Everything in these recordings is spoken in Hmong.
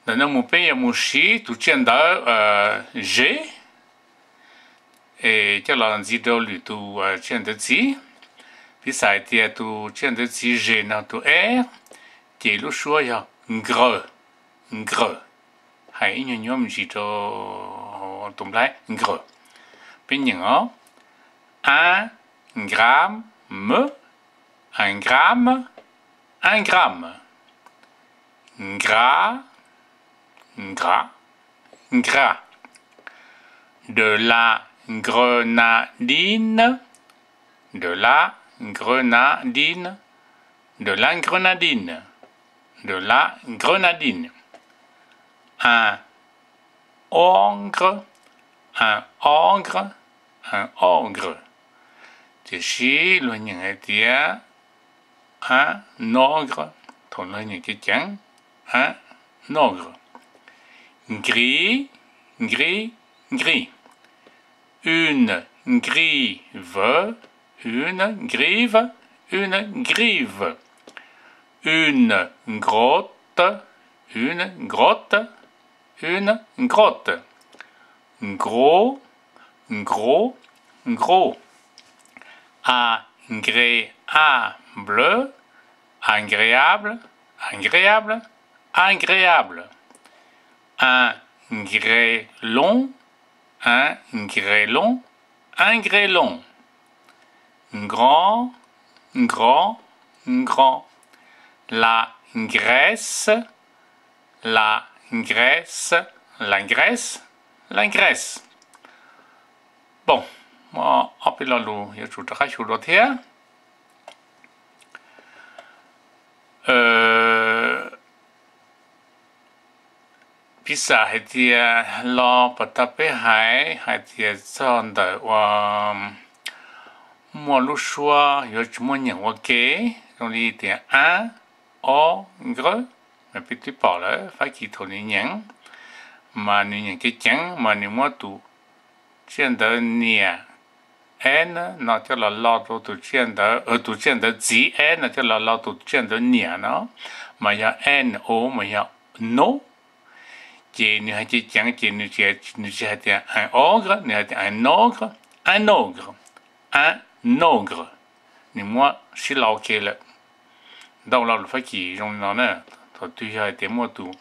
Ntawm no mus peb yuav mus siv tus tsiaj ntawv ze es coj los ntxiv rau lwm tus tsiaj ntawv txiv. Piv xam hais tias tus tsiaj ntawv txiv ze no tus e, ces lub suab yog nkr, nkr, hais ib nyuag nyuab me ntsis rau tus nplai nkr. Peb nyeem os: a, nkra, m, a nkra m, a nkra m, nkra, nkra, nkra. De la grenadine, de la grenadine, de la grenadine, de la grenadine. Un ogre, un ogre, un ogre. Tiam sis luag nyeem hais tias un ogre thaum luag nyeem ceev ceev, un ogre. Nkri, nkri, nkri. Une grive, une grive, une grive. Une grotte, une grotte, une grotte. Nkro, nkro, nkro. Agréable, agréable, agréable, agréable. Un grêlon, un grêlon, un grêlon. Nkro, nkro, nkro. La graisse, la graisse, la graisse, la graisse. Bon, muaj ob peb lo lus yuav tsum rov qab xyuas dua thiab. Piv xam hais tias los pas tag peb hais hais tias txog ntawm uas muaj lub suab yuav tsis muaj nyeem ua ke, zoo li tias a, o, nkawd, mas peb twb pom lawm Fab Kis thaum nws nyeem, mas nws nyeem ceev ceev mas nws muab tus tsiaj ntawv niam e no coj los lo rau tus tsiaj ntawv, tus tsiaj ntawv txiv e no coj los lo tus tsiaj ntawv niam no, mas yog e n o mas yog no. Ces nws hais ceev ceev ces nws tsis hais tias un ogre, nws hais tias un nogre, un nogre, un nogre. Nws muab sib lo ke lawm. Ntau lo lus Fab Kis zoo li no na, thaum twg yog hais tias muaj tus,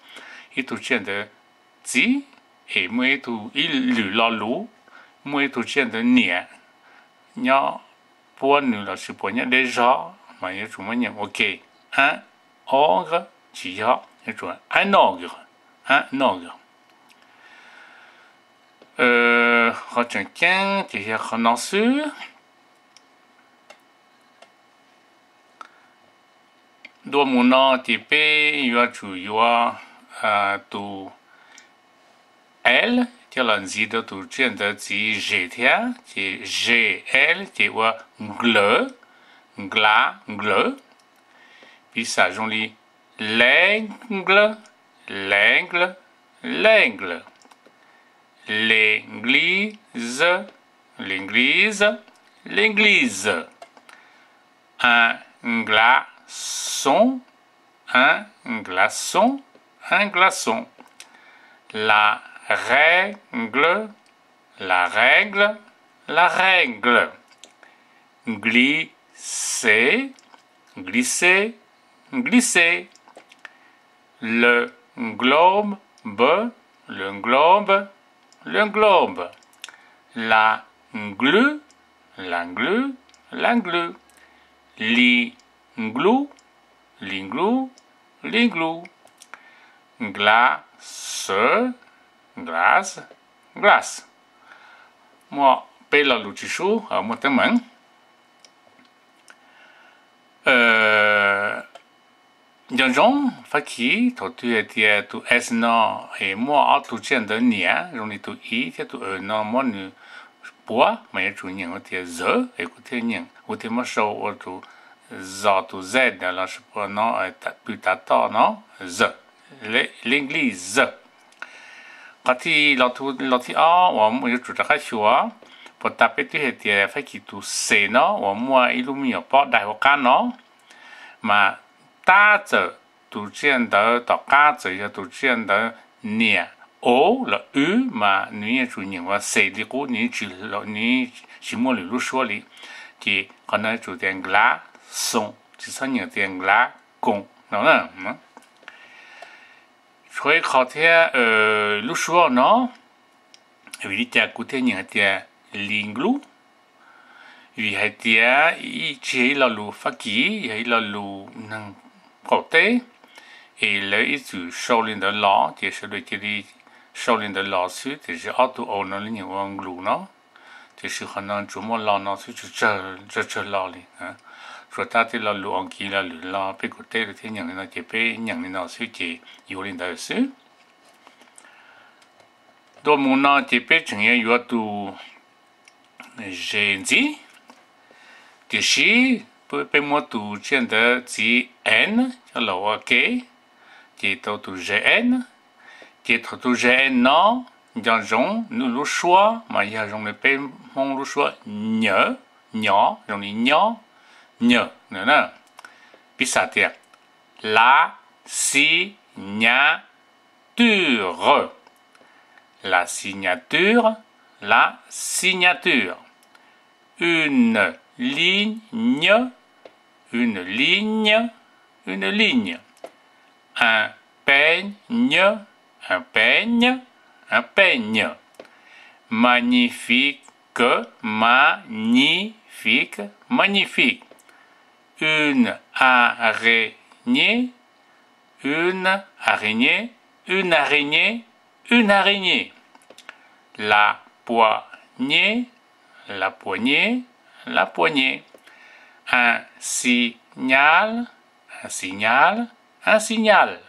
ib tug tsiaj ntawv txiv es muaj ib tug, ib lwm lo lus, muaj ib tug tsiaj ntawv niam nyob puab nws los sis puas nyob deb zog mas yuav tsum muab nyeem ua ke. Un ogre tsis yog, yuav tsum un nogre, un nogre. Qhov tseem ceeb ces yog qhov no xwb. Dua mus no ces peb yuav tsum yuav tus el coj los ntxiv rau tus tsiaj ntawv txiv ze thiab, ces ze el ces ua nglawv, nglawv, nglawv. Piv xam zoo li l'aigle, l'aigle, l'aigle. L'église, l'église, l'église. Un glaçon, un glaçon, un glaçon. La règle, la règle, la règle. Glisser, glisser, glisser. Le globe, le globe, le globe. La glu, la glu, la glu. Li glu, li glu, li glu. Glace, glace, glace. Muaj peb lo lus tsis sub, muaj teeb meem. Nco ntsoov Fab Kis thaum twg hais tias tus s no es muaj ob tug tsiaj ntawv niam zoo li tus i thiab tus e no muab nws puav mas yuav tsum nyeem ua tias zawv es kuv thiaj nyeem, kuv thiaj muab sau ua tus zos tus z los sis puas no, pw tav toj no, zawv, l'église, zawv. Qhov thib, lo thib ob uas yuav tsum rov qab xyuas, puas tas peb twb hais tias Fab Kis tus c no uas muaj ib lub me nyuam pob dai hauv qab no, mas tab txawm tus tsiaj ntawd tom qab txawm yog tus tsiaj ntawd niam, o los w mas nws yeej tsum nyeem ua xes li qub, nws tsis muaj lwm lub suab li. Ces qhov no tsum tias glav xoo, tsis txhob nyeem tias glav koos no. Tshuav ib qho thiab lub suab no, vim li cas kuv thiaj nyeem hais tias li nklub? Vim hais tias tsis yog ib lo lus Fab Kis, yog ib lo lus neeg qaum teb, es lawv ib txwm sau li ntawd los ces sawv daws cia li sau li ntawd los xwb, tiam sis ob tug o no lawv nyeem ua nklus no. Tiam sis qhov no tsuas muaj lo no xwb, tsawg tsawg lo li. Tsuas tab tej lo lus Askiv los lwm lo peb qaum teb lawv thiaj nyeem li no ces peb nyeem li no xwb ces yuav li ntawd xwb. Dua mus no ces peb tseem yuav yuav tus ze ntxiv, tiam sis peb muab tus tsiaj ntawd txiv n coj los ua ke, ces tau tus ze n. Ces thaum tus ze n no nco ntsoov nws lub suab mas yog zoo li peb Hmoob lub suab nyawm, nyob zoo li nyob, nyawm na. Piv xam tias la signature, la signature, la signature, une ligne, une ligne, une ligne, un peigne, un peigne, un peigne, magnifique, magnifique, magnifique, une araignée, une araignée, une araignée, une araignée, la poignée, la poignée, la poignée, un signal, un signal, un signal,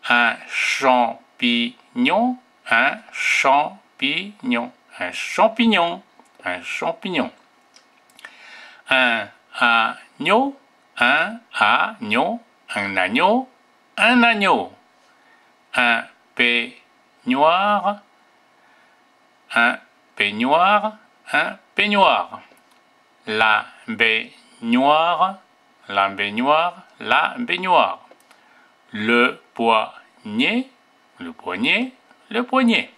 un champignon, un champignon, un champignon, un champignon, un agneau, un agneau, un agneau, un agneau, un peignoir, un peignoir, un peignoir, la baignoire, la baignoire, la baignoire, le poignet, le poignet, le poignet.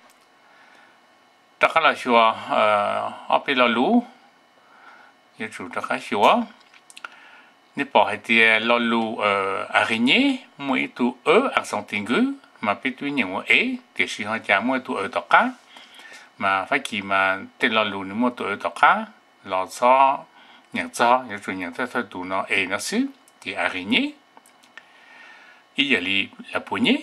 Rov qab los xyuas ob peb lo lus, yuav tsum rov qab xyuas. Nej pom hais tias lo lus araignée muaj ib tug accent ti nkwv mas peb twb nyeem ua e, tiam sis ho cas muaj ib tug aw tom qab. Mas Fab Kis mas tej lo lus nws muaj tus aw tom qab los txhob nyeem txog, yuav tsum nyeem thawj thawj tus no e no xwb ces araignée. Ib yam li la poignée.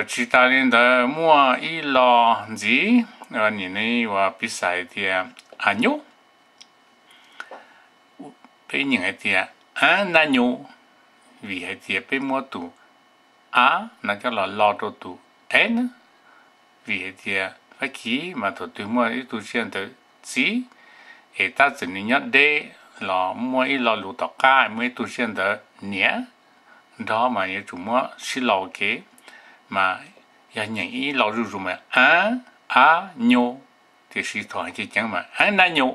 Tsis tas li ntawd muaj ib lo ntxiv, nim no ua piv xam hais tias agneau, peb nyeem hais tias agneau, vim hais tias peb muab tus a no coj los lo rau tus n, vim hais tias Fab Kis mas thaum twg muaj ib tug tsiaj ntawd txiv es tab txawm nws nyob deb los muaj ib lo lus tom qab muaj ib tug tsiaj ntawd niam nrog mas yuav tsum muab sib lo ua ke, mas yog nyeem ib lo zuj zus mas a, a, nyu, tiam sis thaum hais ceev ceev mas a na nyu.